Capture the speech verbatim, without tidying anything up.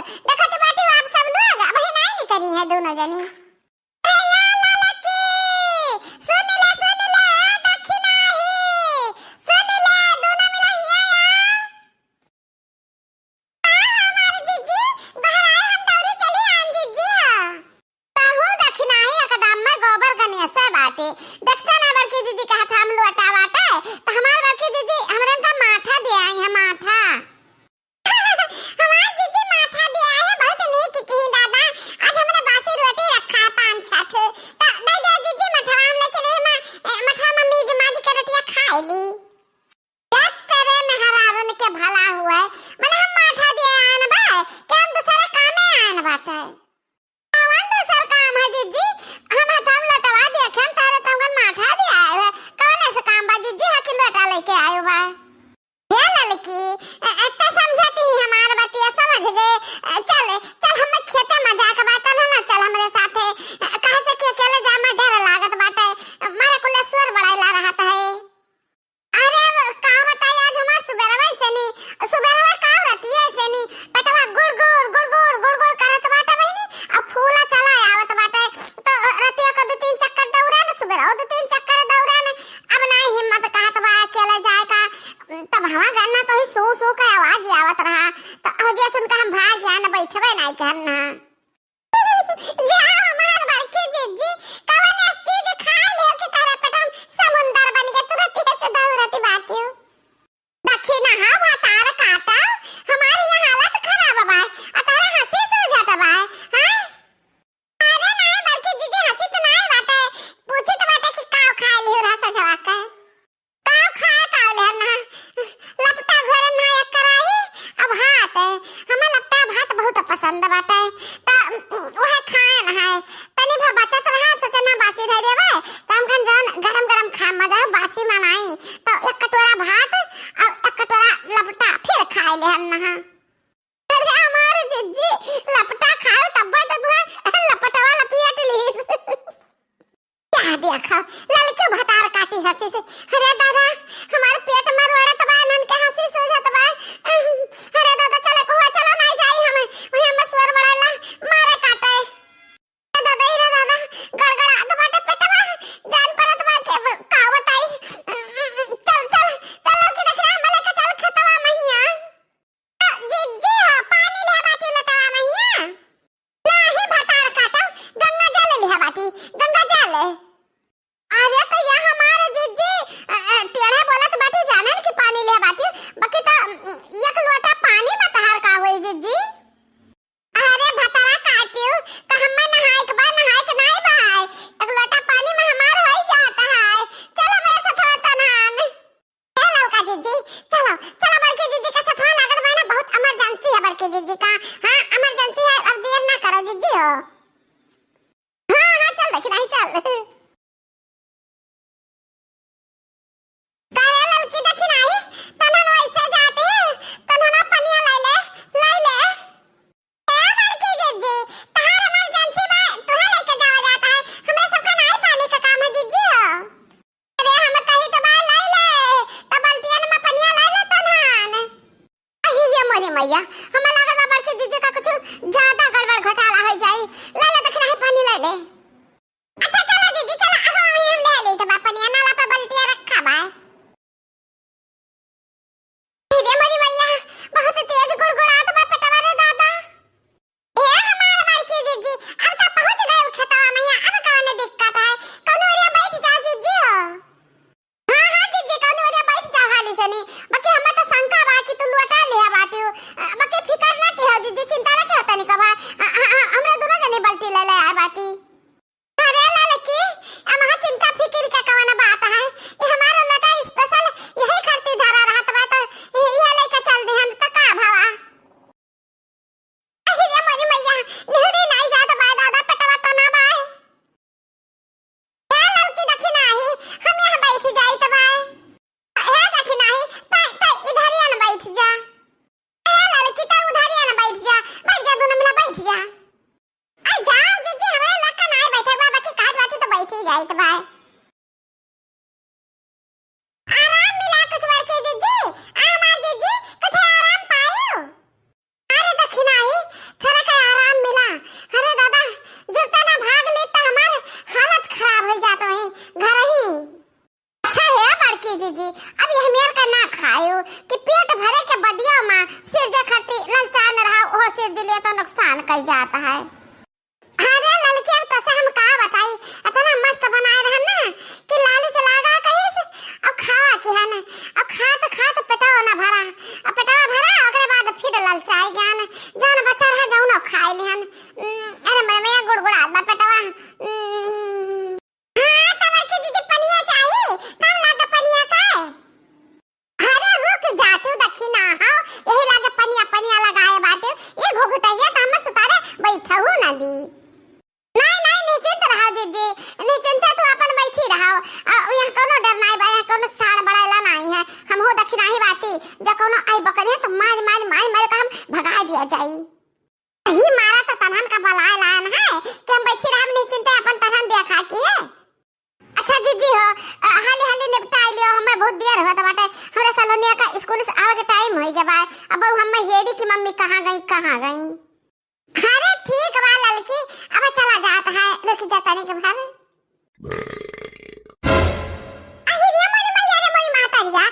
देखत बाटी आप सब लोग, अबही नाई निकरी है दोनों जनी। ए या ललकी, सुन ले, सुन ले, दखिनाही, सुन ले, दोनों मिला हिया आओ। आओ हमार जिज्जी, बहराए हम दौरी चली आन जिज्जी हो। तहू दखिनाही एकदम में गोबर गनेसे बाटे। देखते ना बड़की जिज्जी के हाथ हम लोटा बाटे, त हमार बड़की जिज्जी हमरन का माठा दे आई है, माठा। हमार जिज्जी माठा दे आई है, बहुत नीक की दादा। आज हमरे बासी रोटी रखा है पाँच छह ठो। त दे दे जिज्जी मठवा, हम ले चले मा-, ए, मठवा में मीज माज के रोटिया खाए ली। एक तेरे मेहरारून के भला हुए, मने हम माठा दे आन बा, कि हम दूसरे कामे आन बाटे। कवन दूसर काम है जिज्जी? हम हथवा में लोटवा देखे, हम तारे तमगन माठा दे आए हुए। कवन ऐसे काम बा जिज्जी, हकी लोटा लेके आए हुआ? हे ललकी, ए-, एत्ते समझती ही हमार बतिया समझ गए। ए, चल, चल हम खेते में जाके बात ना, ना, चल हमरे साथे। ए, काहे से कि अकेले जाए में डर लागत बाटे। मारे कुले सुअर बड़ाइला रहत है। अरे, अब का बताई, आज हमार सुबेरवा से नी, सुबेरवा का रतिया से नी, पेटवा गुड़ गुड़, गुड़ गुड़, गुड़ गुड़ करत बाटे बहिनी, अब फूला चला आवत बाटे। तो रतिया को दो तीन चक्कर दौड़ान, सुबेरवा दो तीन चक्कर दौड़ान, अब नाई हिम्मत कहत बा अकेले जाए का। तब हवा गन्ना तो ही सू सू के आवाज आवत रहा, तो आवाजिया सुन के हम भाग गया न, बैठबे नाई कहन ना। जा हमार बड़की जिज्जी, कवन ऐसी चीज खा ले कि तारा पेटम समुंदर बन के तुरंत से दौड़ती बाटियो। दखिनाहा भतार काटा, हमार ये हालत खराब बा, आ तारा हंसी सूझत बा, हाँ? अरे नाई बड़की जिज्जी, हंसी तो नाई बाटे, पूछी तो बाटे कि काव खा लियो रहा सजवा के। काव खाए काव लेहन ना, लपटा घोरन ना एक कराही, अब भात, हमें लपटा भात बहुत पसंद बाटे, त उहे खाए ना है। तनी भर बचत रहा, सोचे ना बासी धरे बा, त हम कन जौन गरम गरम खा मजा, बासी मनाई, त एक कटोरा भात और एक कटोरा लपटा फिर खाए लेहन ना। अरे हमार जिज्जी, लपटा खाओ तब्बे तो तुहे लपटवा लपियट लीस। क्या देखा, ललके भतार काटी हंसी से। अरे दादा, हमार पेट मरोड़त बा, नन के हंसी सूझत बा। अरे दादा, चले कोहा, चलो ना जाई हम, वही हम सुअर बड़ाला, मारे काटे। अरे दादा, अरे दादा, गड़गड़ात बाटे पेटवा, जान परत बा के का बताई। चल, चल, चल, ललकी दखिनाही में लेके चल खेतवा महिया। जिज्जी हो, पानी लिहा बाटी लोटवा महिया। नाही भतार काटो, गंगा जल लिहा बाटी, गंगा जल। अरे तो या हमार जिज्जी, अ, अ, टेढ़े बोलत बाटी, जानेन कि पानी लिहा बाटी, बाकी तो, अम, एक लोटा पानी में तहार का होई जिज्जी? अरे भतारा काटियो, तो हमें नहाए के बा, नहाए के नाई बा, एक लोटा पानी में हमार होई जात है। चल हमरे साथ तनहान। ए ललका जिज्जी, चलो, चलो बड़की जिज्जी के सथवा लागल बा ना, बहुत emergency है बड़की जिज्जी का। हाँ, emergency है, अब देर ना करो जिज्जी हो। हाँ, हाँ, चल देखी नहीं, चल। का रे ललकी देखी नहीं, तनहन वैसे जाती, तनहन पनिया लाई ले, लाई ले। ए बड़की जिज्जी, तहार emergency बा, तुहे लेके जावा जाता है, हमरे सबका नाई पानी का काम है जिज्जी हो। अरे हम कही तो बा लाई ले, तो बल्टियन में पनिया लाई ले तनहन। अही ये मोरी मैया, हमें लागत बा बड़की जिज्जी का कुछ ज्यादा गड़बड़ घोटाला हो जाई। लाई ले देखी नहीं पानी लाई ले। अच्छा चला जिज्जी चला, अब वही हम ले लेत बा पनिया, नाला पे बल्टिया रखा बा। अरे मोरी मैया, बहुत तेज गुड़गुड़ात बा पेटवा रे दादा। ए हमार बड़की जिज्जी, अब तो पहुँच गए खेतवा मैया, अब कौन दिक्कत है? कौनो ओरिया बैठ जाओ जिज्जी हो। हाँ, हाँ जिज्जी, कौनो ओरिया बैठ जाओ हाली से नी। बाकी हमें तो शंका बा कि तू लौटा लिया बाटी। अ, बाकी फिकर ना किहो जिज्जी, चिंता ना किहो तनिको बा। अ, अ, अ, हमरा दोनों जने बल्टी ले ले आए बाटी। अरे ललकी, अब वहाँ चिंता फिकिर के कवन बात है? ये हमारा लोटा special यही खरती धरा रहत बा, तो यही लेके चल दिहन, तो का भवा? अरे रे मोरी मैया, निहुरी नाई जात बा दादा, पेटवा तो ना बा। ए ललकी देखी नाही, हम यहाँ बैठ जाइत बा। ए देखी नाही, तै, तै इधरिया न बैठ जा। ए ललकी, तै उधरिया न बैठ जा, बैठ जा, दोनों मिला बैठ जा। आ जाओ जिज्जी, हमरे लक्का नाई बैठे बा, बाकी काट बाटी तो बैठ ही जाइत बा। आराम मिला कुछ बड़की जिज्जी, आ हमार जिज्जी, कुछ आराम पायो। अरे देखी नाही, तो नुकसान कई जात है। अरे ललकी, अब तोसे हम का बताई, इतना मस्त बनाए रहन ना कि लालच लागा कहिस, अब खावा किहन, अब खात खात पेटवा ना भरा, अब पेटवा भरा, ओकरे बाद फिर ललचाई गन, जौन बचा रहा जौन खाए लिहन। उम, अरे मैं, मैं गुड़गुड़ात बा पेटवा। उम। हाँ, तवर की दीदी पनिया चाही, कम लागे पनिया का? अरे रुक जा तू, देखी ना हो, यही लागे पनिया पनिया लगाए बाटे, ये घुघुटैया तो हम सुतारे बैठहू ना दी। नहीं, नहीं, निश्चिंत रहो जीजी, निश्चिंत तू अपन बैठी रहो। आ, यहाँ कोनो डर नहीं बा, यहाँ कोनो साड़ बड़ाला नहीं है, हम हो देखी नहीं बाटी, जब कोनो आई बकरिया तो मार, मार, मार, मार के हम भगा दिया जाई। ही मारा तो तनहन का बलाए लायन है कि हम बैठी रहब निश्चिंते अपन तनहन देखा के। अच्छा जीजी हो, अ, हाली हाली निपटाई लियो, हमें बहुत देर होत बाटे, हमरे सलोनिया का स्कूल से आवे के टाइम होई गया बा। अब बहू हमें हेरी कि मम्मी कहाँ गई, कहाँ गई। अरे ठीक बा ललकी, अब चला जात है, रुक जा तनी के भाभी। अरे रे मोरी मैया रे मोरी माता रिया,